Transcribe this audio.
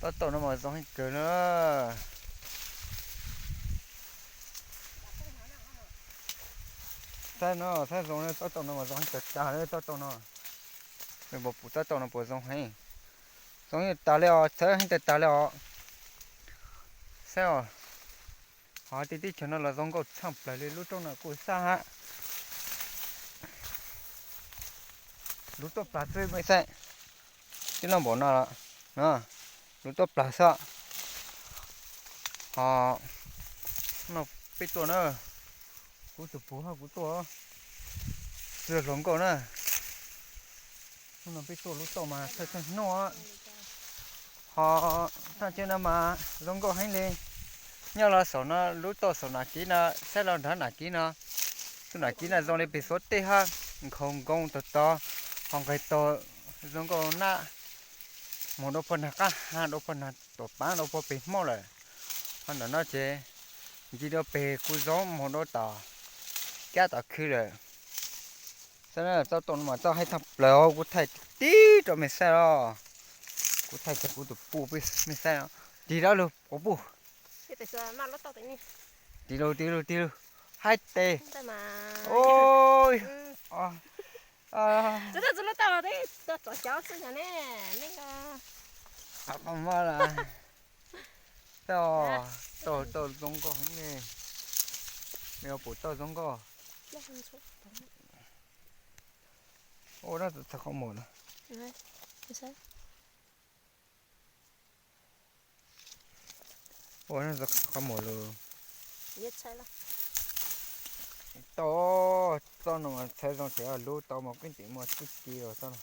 Tsob taum no mas zoo heev kawg na. Saib no, saib zoo na, tsob taum no mas zoo heev kawg tag li tsob taum no. Nws puas pum tsob taum no puas zoo heev. Zoo heev tag li os, txhawv heev tag tag li os. Saib os, hos tib teb chaws no los zoo nkauj tshaj plaws li, lub rooj no kuj xaj hab. Lub tuaj plag xwb mej xaib. Tib lub npaum no, lub tuaj plag xwb. Hos no peb tuaj na, kuv tus puj hab kuv tuaj, txawj hluas nkauj na. Hnub no peb tuaj lub toj mas thawj thawj hnub, hos thaj chaw no mas zoo nkauj heev li. Nyob los saum no lub toj saum nam kiv no, saib los nrad nam kiv no, txoj nam kiv no zoo li pem xuav teb hab, nkhaus nkoos tog tog, hos nqes tog zoo nkauj na. Moog dua pog nag qab ha, dua pog nag tuam paav, dua pog pem Hmoob lawm. Hos ntawm no ces nce dua peg kuv zoov moog dua tom kab tom khw lawm. Saib na, tsob taum no mas txawj heev tshaj plaws, kuv thaij tib rau mej saib os. Kuv thaij tag kuv tus puj mej saib os. Tig dab lug quas puj. Tig lug, tig lug, tig lug. Haib tes. Ua, qhov muab lawm. Tau, tau, tau zoo nkauj heev li. Mej yuav pum tau zoo nkauj. Ua, no txhawv qhov muag lawm. Ua, no txhawv qhov muag lawm. Tau, tsob no mas txhawv zoo thiab, lub tau mas keeb tim muaj tib ci los tsob no.